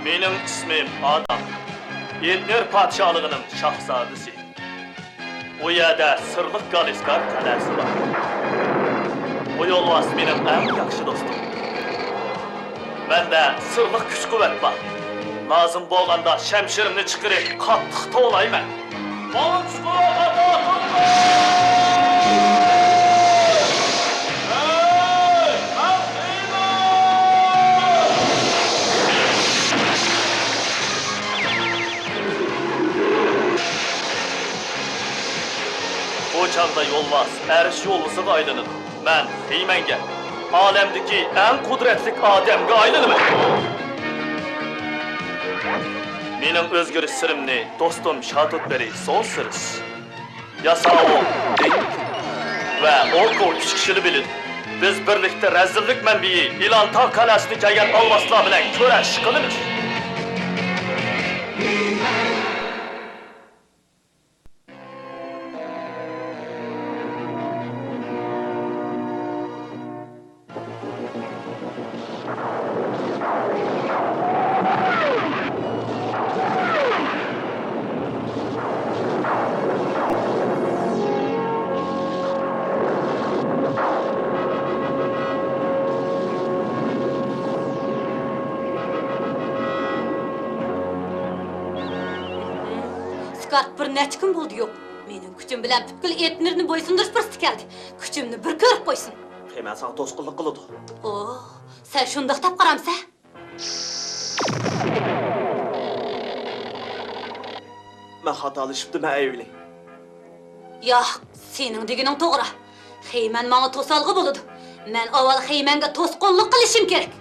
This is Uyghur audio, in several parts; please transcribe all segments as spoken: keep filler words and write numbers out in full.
مېنىڭ ئىسمىم ئادام. ئېتنېر پادىشاھلىقىنىڭ شاھزادىسى. ئۇ يەردە سىرلىق گالىسكار قەلئەسى بار. بۇ يولۋاس مېنىڭ ئەڭ ياخشى دوستۇم. مەندە سىرلىق كۈچ-قۇۋۋەت بار. لازىم بولغاندا شەمشىرىمنى چىقىرىپ قاتتىق توۋلايمەن. ماڭا چوقۇم ئاتا توقۇڭ! ھەي، خەلق دەيمەن! بۇ چاغدا يولۋاس ئەرش يولۋىسىغا ئايلىنىدۇ. مەن خېيمەنگە، ئالەمدىكى ئەڭ قۇدرەتلىك ئادەمگە ئايلىنىمەن. مېنىڭ ئۆزگىرىش سىرىمنى دوستۇم شاتۇتبېرى سوسىرىس، ياساۋۇل دىڭ ۋە ئوكو ئۈچ كىشىلا بىلىدۇ. بىز بىرلىكتە رەزىللىك مەنبىيى ئىلان تاغ قەلئەسىدىن كەلگەن ئالۋاستىلار بىلەن كۈرەش قىلىمىز. سكارت بىر نەچچە كۈن بولدى يوق. مېنىڭ كۈچۈم بىلەن پۈتكۈل ئېتنېرنى بويسۇندۇرۇش پۇرسىتى كەلدى. كۈچۈمنى بىر كۆرۈپ قويسۇن. خېمەن ساڭا توسقۇنلۇق قىلىدۇ. ئوھ، سەن شۇنداق دەپ قارامسەن؟ مەن خاتالىشىپتىمەن، ئەيۋلى. ياق، سېنىڭ دېگىنىڭ توغرا. خېيمەن ماڭا توسالغۇ بولىدۇ. مەن ئاۋۋال خېيمەنگە توسقۇنلۇق قىلىشىم كېرەك.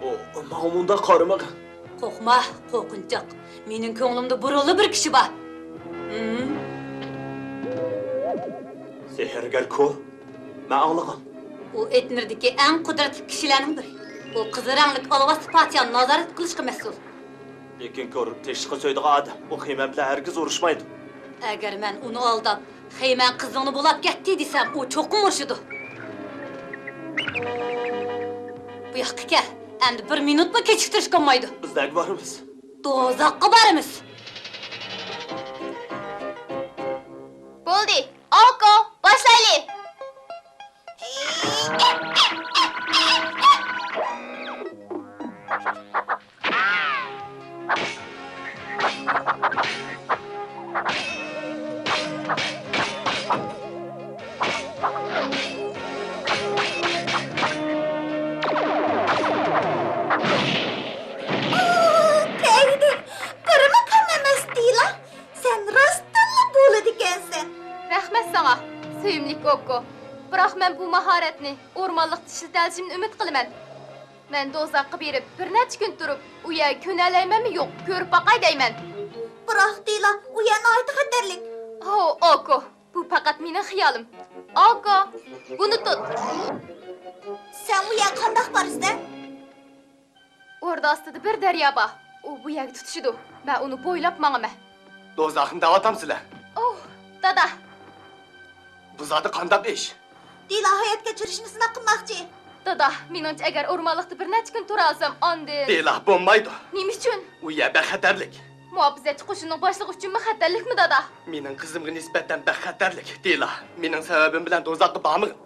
ئۇ، ئۇ ماڭا مۇنداق قارىمىغىن. قورقما، قورقۇنچاق. مېنىڭ كۆڭلۈمدە بۇرۇنلا بىر كىشى بار. ھىم؟ سېھىرگەر كور. مەن ئاڭلىغان. ئۇ ئېتنېردىكى ئەڭ قۇدرەتلىك كىشىلەرنىڭ بىرى. ئۇ قىزىل رەڭلىك ئالۋاستى پادىشاھنى نازارەت قىلىشقا مەسئۇل. لېكىن كور تېشىشقا سۆيىدىغان ئادەم. ئۇ خېيمەن بىلەن ھەرگىز ئۇرۇشمايدۇ. ئەگەر مەن ئۇنى ئالداپ، خېيمەن قىزىڭنى بۇلاپ كەتتى دېسەم، ئۇ چوقۇم ئۇرۇشىدۇ. بۇ ياققا كەل. ئەمدى بىر مىنۇتمۇ كېچىكتۈرۈشكە بولمايدۇ. بىز نەگە بارىمىز؟ دوزاخقا بارىمىز. بولدى. ئوكو، باشلايلى! تەگدى! قۇرۇمۇ كەم ئەمەس دېيىلا! سەن راستتىنلا بولىدىكەنسەن! رەھمەت ساڭا، سۆيۈملۈك ئوكو. بىراق مەن بۇ ماھارەتنى ئورمانلىقتا ئىشلىتەلىشىمنى ئۈمىد قىلىمەن. مەن دوزاخقا بېرىپ، بىر نەچچە كۈن تۇرۇپ، ئۇ يەرگە كۆنەلەيمەنمۇ يوق، كۆرۈپ باقاي دەيمەن. بىراق دېيىلا، ئۇ يەر ناھايىتى خەتەرلىك. ھو، ئوكو، بۇ پەقەت مېنىڭ خىيالىم. ئوكو، بۇنى تۇت. سەن ئۇ يەرگە قانداق بارىسەن؟ ئوردا ئاستىدا بىر دەريا بار. ئۇ بۇ يەرگە تۇتىشىدۇ. مەن ئۇنى بويلاپ ماڭىمەن. دوزاخنى دەۋاتامسىلەر؟ ئوھ، دادا! بۇ زادى قانداق ئىش؟ دېيىلا ھايات كەچۈرۈشنى سىناق قىلماقچى. دادا، مېنىڭچە ئەگەر ئورمانلىقتا بىر نەچچە كۈن تۇرالىسام، ئاندىن. دېيىلا، بولمايدۇ. نېمە ئۈچۈن؟ ئۇ يەر بەك خەتەرلىك. مۇھاپىزەتچى قوشۇننىڭ باشلىقى ئۈچۈنمۇ خەتەرلىكمۇ، دادا؟ مېنىڭ قىزىمغا نىسبەتەن بەك خەتەرلىك، دېيىلا. مېنىڭ سەۋەبىم بىلەن دوزاخقا بارمىغىن.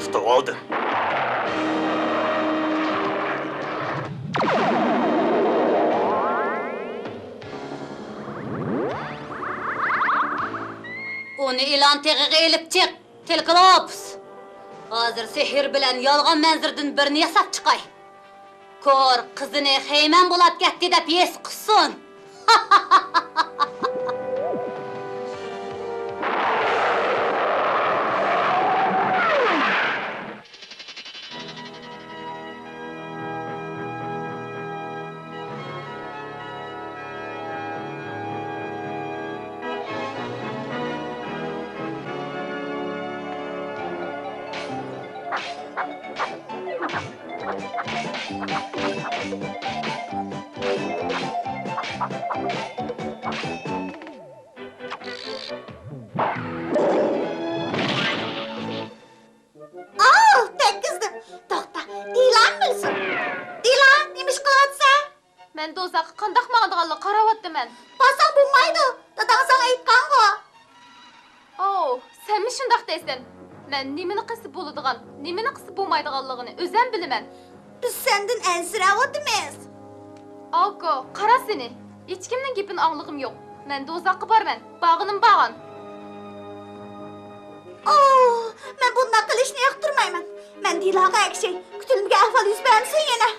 تۇتۇۋالدىم. ئۇنى ئىلان تېغىغا ئېلىپ چىق، تېلېكلوپس! ھازىر سېھىر بىلەن يالغان مەنزىرىدىن بىرنى ياساپ چىقاي. كور قىزىنى خېيمەن بولاپ كەتتى دەپ ھېس قىلسۇن. ئاۋۇ، تەگكۈزدۈم. توختا، دىلان بىلسۇن. دىلان، نېمە ئىش قىلىۋاتىسەن؟ مەن دوزاخقا قانداق ماڭىدىغانلىقىنى قاراۋاتىمەن. بارساڭ بولمايدۇ، داداڭ ساڭا ئېيتقانغۇ. ئاۋۇ، سەنمۇ شۇنداق دەيسەن. مەن نېمىنى قىلسا بولىدىغان، نېمىنى قىلسا بولمايدىغانلىقىنى ئۆزەم بىلىمەن. بىز سەندىن ئەنسىرەۋاتىمىز. ئاكا، قارا سېنى. ھېچكىمنىڭ گېپىنى ئاڭلىغۇم يوق. مەن دوزاخقا بارىمەن. بارغىنىم بارغان. ئوھ، مەن بۇنداق قىلىشنى ياقتۇرمايمەن. مەن دىلاغا ئەگىشەي. كۈتۈلمىگەن ئەھۋال يۈز بەرمىسۇن يەنە.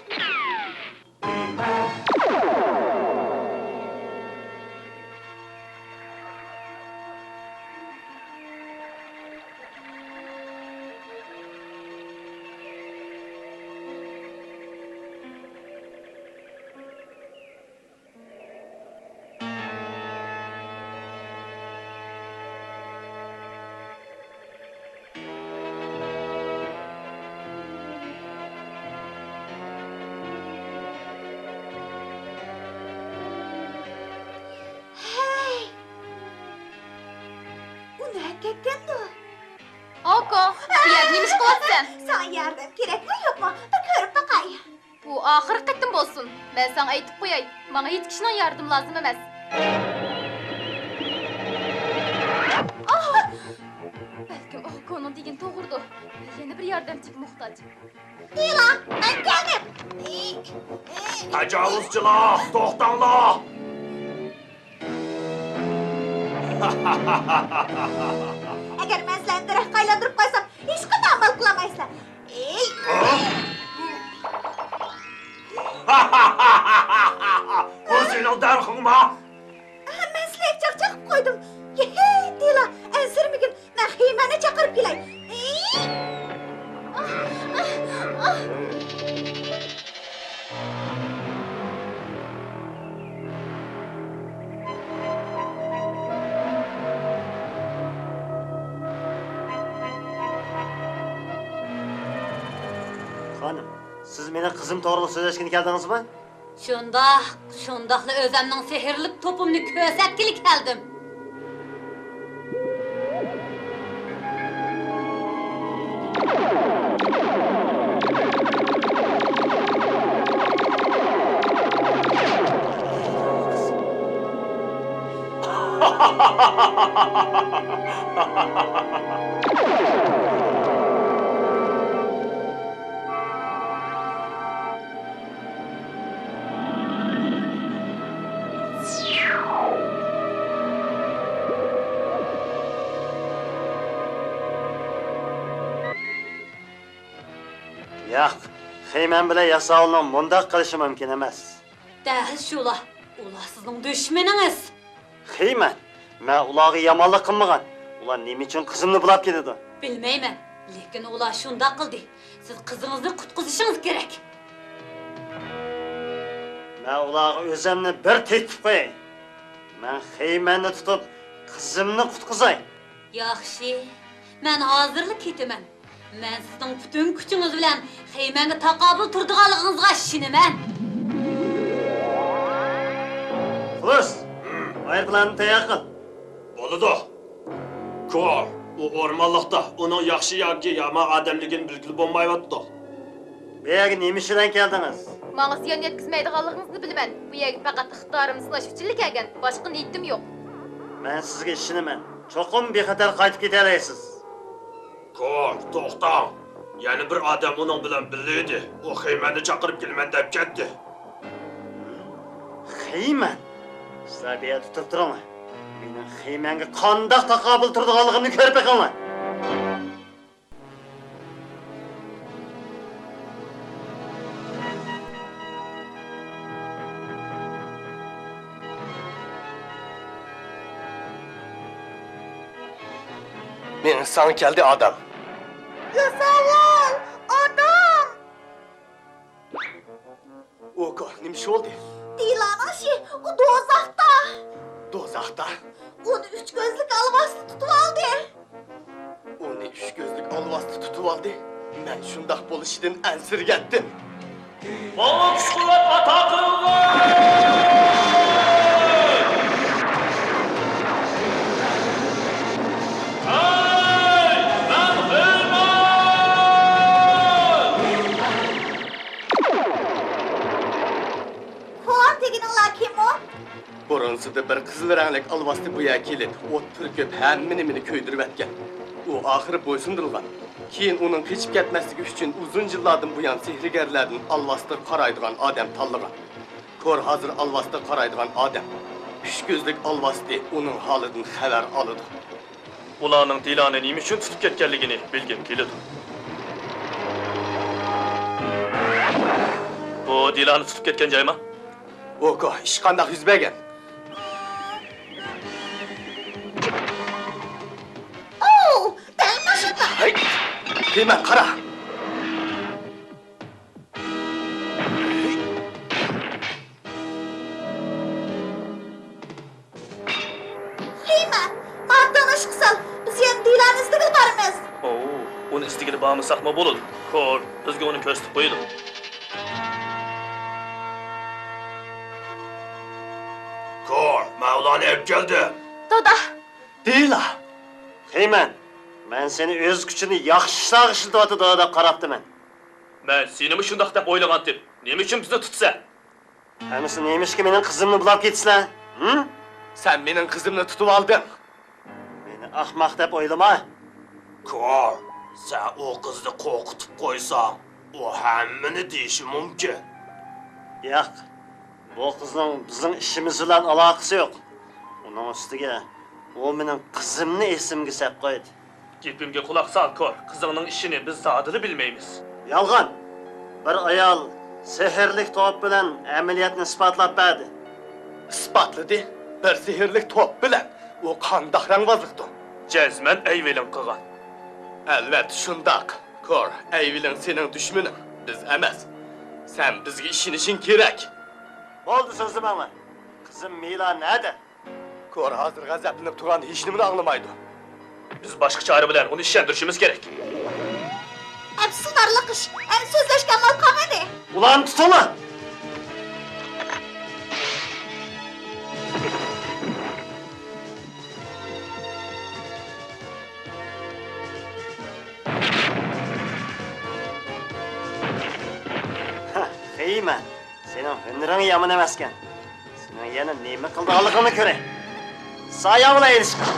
ھەي! ئۇ نەگە كەتكەندۇ؟ ئاكا، بۇ يەردە نېمە ئىش قىلىۋاتىسەن؟ ساڭا ياردەم كېرەكمۇ يوقمۇ؟ بىر كۆرۈپ باقاي. بۇ ئاخىرقى قېتىم بولسۇن. مەن ساڭا ئېيتىپ قوياي، ماڭا ھېچ كىشىنىڭ ياردىمى لازىم ئەمەس. ئاھ! بەلكىم ئاكونىڭ دېگىنى توغرىدۇر. يەنە بىر ياردەمچىگە موھتاج. دىلا، مەن كەلدىم. تاجاۋۇزچىلار، توختاڭلار! ئەگەر مەن سىلەرنى دەرەخكە ئايلاندۇرۇپ قويسام، ھېچقانداق ئامال قىلالمايسىلەر. ئېي! بۇ سېنىڭ دەرىخىڭما؟ مەن سىلەرگە چاقچاق قىلىپ قويدۇم. يېھى، دىلا، ئەنسىرىمىگىن. مەن خېمەننى چاقىرىپ كېلەي. خانىم، سىز مېنىڭ قىزىم توغرىلىق سۆزلەشكىلى كەلدىڭىزمۇ؟ شۇنداق، شۇنداقلا ئۆزۈمنىڭ سېھىرلىك توپۇمنى كۆرسەتكىلى كەلدىم. ياق، خېمەن بىلەن ياساۋۇلنىڭ مۇنداق قىلىشى مۇمكىن ئەمەس. دەل شۇلا، ئۇلار سىزنىڭ دۈشمىنىڭىز. خېمەن، مەن ئۇلارغا يامانلىق قىلمىغان. ئۇلار نېمە ئۈچۈن قىزىمنى بۇلاپ كېتىدۇ؟ بىلمەيمەن، لېكىن ئۇلار شۇنداق قىلدى. سىز قىزىڭىزنى قۇتقۇزۇشىڭىز كېرەك. مەن ئۇلارغا ئۆزۈمنى بىر تېتىپ قوياي. مەن خېمەننى تۇتۇپ، قىزىمنى قۇتقۇزاي. ياخشى، مەن ھازىرلا كېتىمەن. مەن سىزنىڭ پۈتۈن كۈچىڭىز بىلەن خېمەنگە تاقابىل تۇرىدىغانلىقىڭىزغا ئىشىنىمەن. خۇلۇس، ئايروپىلاننى تەييار قىل. بولىدۇ. كور، ئۇ ئورمانلىقتا، ئۇنىڭ ياخشى ياكى يامان ئادەملىكىنى بىلگىلى بولمايۋاتىدۇ. بۇ يەرگە نېمە ئۈچۈن كەلدىڭىز؟ ماڭا زىيان يەتكۈزمەيدىغانلىقىڭىزنى بىلىمەن. بۇ يەرگە پەقەت ئىقتىدارىمنى سىناش ئۈچۈنلا كەلگەن، باشقا نىيىتىم يوق. مەن سىزگە ئىشىنىمەن. چوقۇم بىخەتەر قايتىپ كېتەلەيسىز. كور، توختاڭ. يەنە بىر ئادەم ئۇنىڭ بىلەن بىللە ئىدى. ئۇ خېمەننى چاقىرىپ كېلىمەن دەپ كەتتى. خېمەن؟ سىلەر بۇ يەردە تۇرۇپ تۇرۇڭلار. مېنىڭ خېمەنگە قانداق تاقابىل تۇرىدىغانلىقىمنى كۆرۈپ بېقىڭلار. مېڭىساڭ كەلدى ئادەم. ياساۋۇل! ئادەم! ئوكو، نېمە ئىش بولدى؟ دىلانىڭ ئىشى، ئۇ دوزاختا. دوزاختا؟ ئۇنى ئۈچ كۆزلۈك ئالۋاستى تۇتۇۋالدى. ئۇنى ئۈچ كۆزلۈك ئالۋاستى تۇتۇۋالدى. مەن شۇنداق بولۇشىدىن ئەنسىرىگەنتىم. ماڭا كۈچ-قۇۋۋەت ئاتا قىلغىن! ھەي، مەن خېمەن! خو، دېگىنىڭلار كىم ئۇ؟ بۇرۇنسىدا بىر قىزىل رەڭلىك ئالۋاستى بۇ يەرگە كېلىپ، ئوت پۈركۈپ، ھەممە نېمىنى كۆيدۈرۈۋەتكەن. ئۇ ئاخىرى بويسۇندۇرۇلغان. كېيىن ئۇنىڭ قېچىپ كەتمەسلىكى ئۈچۈن ئۇزۇن يىللاردىن بۇيان سېھىرگەرلەردىن ئالۋاستىغا قارايدىغان ئادەم تاللىغان. كور ھازىر ئالۋاستىغا قارايدىغان ئادەم. ئۈچ كۆزلۈك ئالۋاستى ئۇنىڭ ھالىدىن خەۋەر ئالىدۇ. ئۇلارنىڭ دىلانى نېمە ئۈچۈن تۇتۇپ كەتكەنلىكىنى بىلگۈم كېلىدۇ. بۇ دىلانى تۇتۇپ كەتكەن جايمۇ؟ ئوكو، ئىش قانداق يۈز بەرگەن؟ ئوو، دەل مۇشۇنداق. ھەي، تىمەن، قارا. خېمەن، ماڭا تونۇشلۇق سال، بىز يەنە دىلانى ئىزدىگىلى بارىمىز. ئوۋ، ئۇنى ئىزدىگىلى بارمىساقمۇ بولىدۇ. كور، بىزگە ئۇنى كۆرسىتىپ قويىدۇ. كور، مەن ئۇلارنى ئېلىپ كەلدىم. دادا! دىلا! خېمەن، مەن سېنى ئۆز كۈچىنى ياخشى ئىشلارغا ئىشلىتىۋاتىدۇ دەپ قاراپتىمەن. مەن سېنىمۇ شۇنداق دەپ ئويلىغانتىم. نېمە ئۈچۈن بىزنى تۇتىسەن؟ ئەمىسە نېمىشقا مېنىڭ قىزىمنى بۇلاپ كېتىسىلەر؟ ھىم؟ سەن مېنىڭ قىزىمنى تۇتۇۋالدىڭ. مېنى ئاخماق دەپ ئويلىما. كور، سەن ئۇ قىزنى قورقۇتۇپ قويساڭ، ئۇ ھەممىنى دېيىشى مۇمكىن. ياق، بۇ قىزنىڭ بىزنىڭ ئىشىمىز بىلەن ئالاقىسى يوق. ئۇنىڭ ئۈستىگە ئۇ مېنىڭ قىزىمنى ئېسىمگە سەپ قويدى. گېپىمگە قۇلاق سال، كور. قىزىڭنىڭ ئىشىنى بىز زادىلا بىلمەيمىز. يالغان! بىر ئايال سېھىرلىك توپ بىلەن ئەمەلىيەتنى ئىسپاتلاپ بەردى. ئىسپاتلىدى؟ بىر سېھىرلىك توپ بىلەن؟ ئۇ قانداق رەڭۋازلىقتۇ؟ جەزمەن ئەيۋېلىڭ قىلغان. ئەلۋەتتە شۇنداق. كور، ئەيۋېلىڭ سېنىڭ دۈشمىنىڭ، بىز ئەمەس. سەن بىزگە ئىشىنىشىڭ كېرەك. بولدى، سۆزلىمەڭلار. قىزىم مىلا نەدە؟ كور ھازىر غەزەپلىنىپ تۇرغان، ھېچنېمىنى ئاڭلىمايدۇ. بىز باشقا چارە بىلەن ئۇنى ئىشەندۈرۈشىمىز كېرەك. ئەپسۇسلىنارلىق ئىش، ئەمدى سۆزلەشكە ئامال قالمىدى. ئۇلارنى تۇتۇڭلار! ھە، خېمەن، سېنىڭ ھۈنىرىڭ يامان ئەمەسكەن. سېنىڭ يەنە نېمە قىلىدىغانلىقىڭنى كۆرەي. ساياڭ بىلەن ئېلىشقا.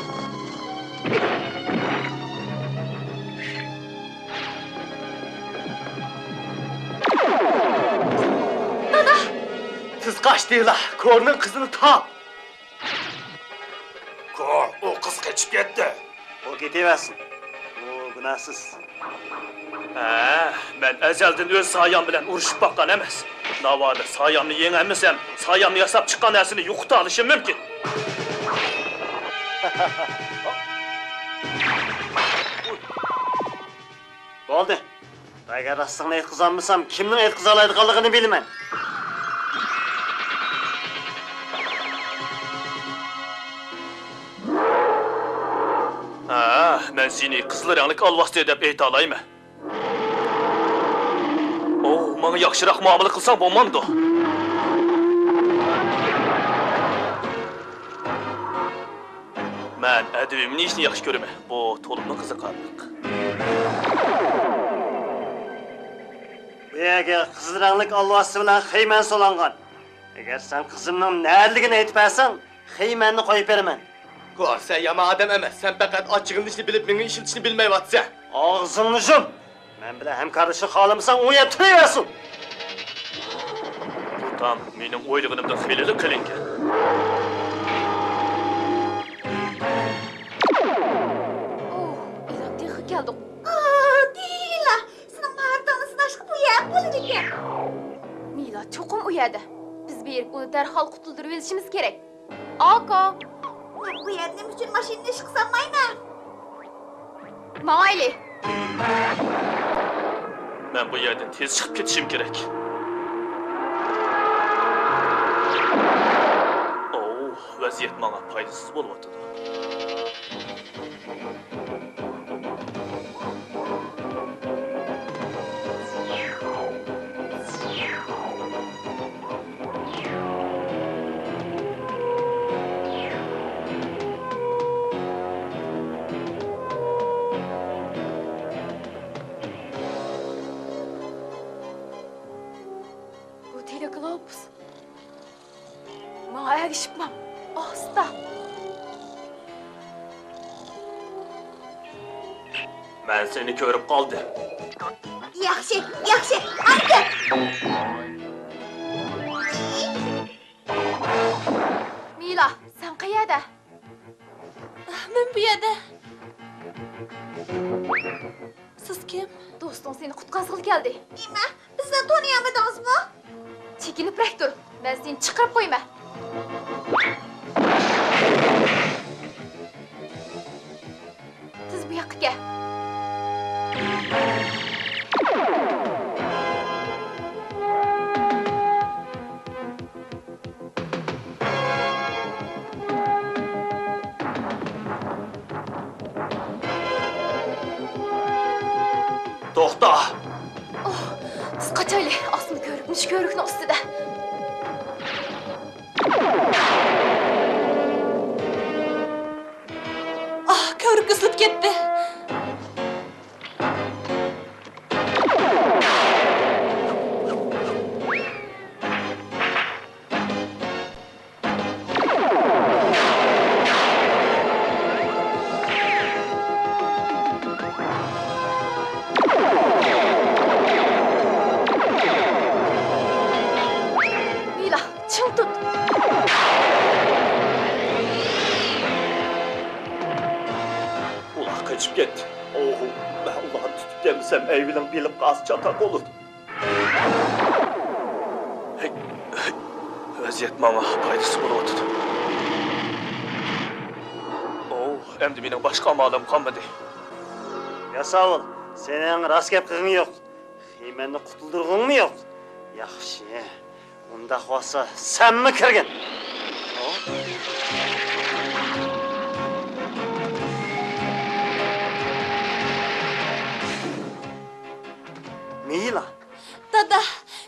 دادا! تېز قاچ، دىلا، كورنىڭ قىزىنى تاپ! كور، ئۇ قىز قېچىپ كەتتى. ئۇ كېتىۋەرسۇن. ئۇ گۇناھسىز. ھە، مەن ئەزەلدىن ئۆز سايەم بىلەن ئۇرۇشۇپ باققان ئەمەس. ناۋادا سايەمنى يېڭەلمىسەم، سايەمنى ياساپ چىققان نەرسىنى يوقىتالىشىم مۇمكىن. بولدى. ئەگەر راستلىقنى ئېيتقۇزالمىسام، كىمنىڭ ئېيتقۇزالايدىغانلىقىنى بىلىمەن. ھە، مەن سېنى قىزىل رەڭلىك ئالۋاستى دەپ ئېيتالايمەن. ئوۋ، ماڭا ياخشىراق مۇئامىلە قىلساڭ بولمامدۇ؟ مەن ئەدىبىمنى يېيىشنى ياخشى كۆرىمەن. بۇ تولىمۇ قىزىقارلىق. بۇ يەرگە قىزىل رەڭلىك ئالۋاستى بىلەن خېيمەن سولانغان. ئەگەر سەن قىزىمنىڭ نەدىلىكىنى ئېيتىپ بەرسەڭ، خېيمەننى قويۇپ بېرىمەن. كور، سەن يامان ئادەم ئەمەس. سەن پەقەت ئاچچىقلىنىشنى بىلىپ، مېڭە ئىشلىتىشنى بىلمەيۋاتىسەن. ئاغزىڭنى يۇم! مەن بىلەن ھەمكارلىشىشنى خالىمىساڭ، ئۇ يەر تۇرۇۋەرسۇن! بۇ تام مېنىڭ ئويلىغىنىمدىن خېلىلا قېلىنكەن. ئوھ، ئىلاھ، تېخى كەلدۇق. ئا، دىلا! سېنىڭ ماھارىتىڭنى سىناشقا بۇ يەر بولىدىكەن. مىلا چوقۇم ئۇ يەردە. بىز بېرىپ ئۇنى دەرھال قۇتۇلدۇرۇۋېلىشىمىز كېرەك. ئاكا! مەن بۇ يەردە نېمە ئۈچۈن ماشىنىنى ئىشقا سالمايمەن؟ ماڭايلى! مەن بۇ يەردىن تېز چىقىپ كېتىشىم كېرەك. ئوۋ، ۋەزىيەت ماڭا پايدىسىز بولۇۋاتىدۇ. لوپس. ماڭا ئەگىشىپ ماڭ. ئاستا. مەن سېنى كۆرۈپ قالدىم. ياخشى، ياخشى، ئەمدى. مىلا، سەن قەيەردە؟ مەن بۇ يەردە. سىز كىم؟ دوستۇڭ سېنى قۇتقازغىلى كەلدى. نېمە؟ بىزنى تونۇيالمىدىڭىزمۇ؟ چېكىنىپرەك تۇر، مەن سېنى چىقىرىپ قويىمەن. تېز بۇ ياققا كەل. توختا! ئوھ، بىز قاچايلى، ئاسما كۆۋرۈك مۇشۇ كۆۋرۈكنىڭ ئۈستىدە. ئاھ، كۆۋرۈك ئۈزۈلۈپ كەتتى. مىلا، چىڭ تۇت. ئۇلار قېچىپ كەتتى. ئوھۇ، مەن ئۇلارنى تۇتۇپ كەلمىسەم، ئەيۋىلىڭ بىلىپ قالسا چاتاق بولىدۇ. ۋەزىيەت ماڭا پايدىسىز بولۇۋاتىدۇ. ئوۋ، ئەمدى مېنىڭ باشقا ئامالىم قالمىدى. ياساۋۇل، سېنىڭ راست گەپ قىلغۇڭ يوق. خىمەننى قۇتۇلدۇرغۇڭمۇ يوق. ياخشى. ئۇنداق بولسا، سەنمۇ كىرگىن. مېيلا. دادا،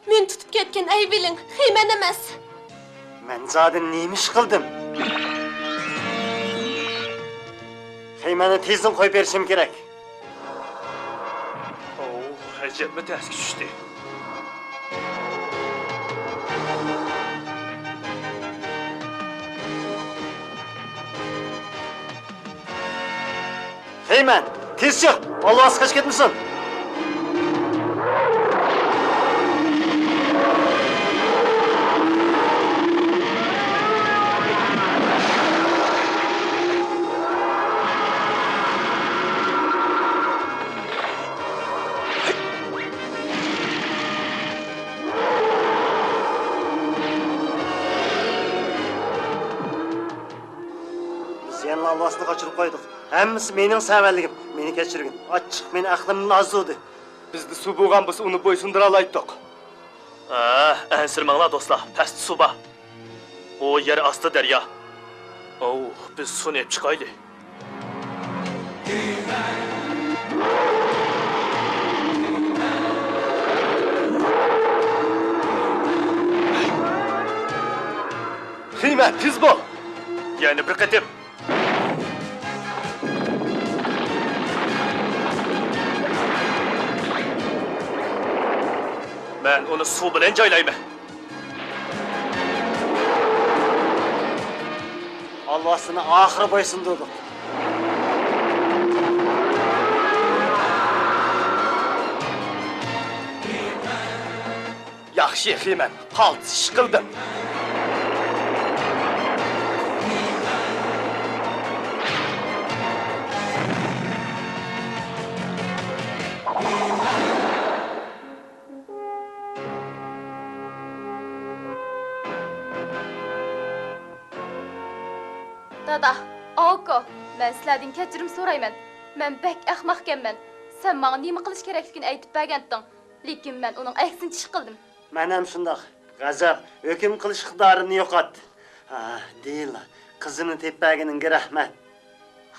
مېنى تۇتۇپ كەتكەن ئەيۋىلىڭ خىمەن ئەمەس. مەن زادى نېمە ئىش قىلدىم؟ خىمەننى تېزدىن قويۇپ بېرىشىم كېرەك. ئوۋ، ئەجەبمۇ تەسكە چۈشتى. خېيمەن، تېز چىق، ئالۋاس قېچىپ كەتمىسۇن. بىز يەنىلا ئالۋاستىنى قاچۇرۇپ قويدۇق. ھەممىسى مېنىڭ سەۋەنلىكىم. مېنى كەچۈرگىن. ئاچچىق مېنى ئەقلىمدىن ئازدۇردى. بىزدە سۇ بولغان بولسا، ئۇنى بويسۇندۇرالايتتۇق. ھە، ئەنسىرىمەڭلار دوستلار، پەستە سۇ بار. ئۇ يەر ئاستى دەريا. ئوۋ، بىز سۇنى ئېلىپ چىقايلى. خىمەن، تېز بول! يەنە بىر قېتىم. مەن ئۇنى سۇ بىلەن جايلايمەن. ئالۋاستىنى ئاخىرى بويسۇندۇردۇق. ياخشى، خىمەن، قالتىس ئىش قىلدىم. دادا، ئاۋۇكو، مەن سىلەردىن كەچۈرۈم سورايمەن. مەن بەك ئەخمەقكەنمەن. سەن ماڭا نېمە قىلىش كېرەكلىكىنى ئېيتىپ بەرگەنتىڭ. لېكىن مەن ئۇنىڭ ئەكسىنچە ئىش قىلدىم. مەن ھەم شۇنداق. غەزەپ ھۆكۈم قىلىش ئىقتىدارىنى يوقاتتى. ھا، دېيىلا، قىزىمنى تېپىپ بەرگىنىڭگە رەھمەت.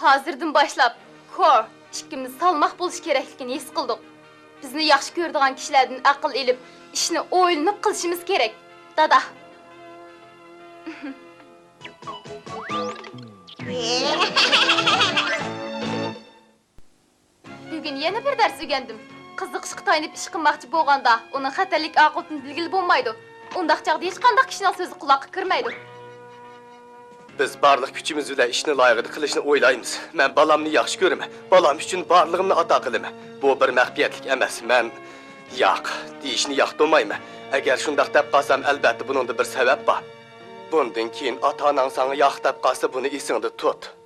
ھازىردىن باشلاپ، كور، ئىككىمىز سالماق بولۇش كېرەكلىكىنى ھېس قىلدۇق. بىزنى ياخشى كۆرىدىغان كىشىلەردىن ئەقىل ئېلىپ، ئىشنى ئويلىنىپ قىلىشىمىز كېرەك. دادا. بۈگۈن يەنە بىر دەرس ئۆگەندىم. قىزىقىشقا تايىنىپ ئىش قىلماقچى بولغاندا، ئۇنىڭ خەتەرلىك ئاقىۋىتىنى بىلگىلى بولمايدۇ. ئۇنداق چاغدا ھېچقانداق كىشىنىڭ سۆزى قۇلاققا كىرمەيدۇ. بىز بارلىق كۈچىمىز بىلەن ئىشنى لايىقىدا قىلىشنى ئويلايمىز. مەن بالامنى ياخشى كۆرىمەن. بالام ئۈچۈن بارلىقىمنى ئاتا قىلىمەن. بۇ بىر مەخپىيەتلىك ئەمەس. مەن «ياق» دېيىشنى ياقتۇرمايمەن. ئەگەر شۇنداق دەپ قالسام، ئەلۋەتتە بۇنىڭدا بىر سەۋەب بار. بۇندىن كېيىن ئاتا-ئاناڭ ساڭا «ياق» دەپ قالسا، بۇنى ئېسىڭدە تۇت.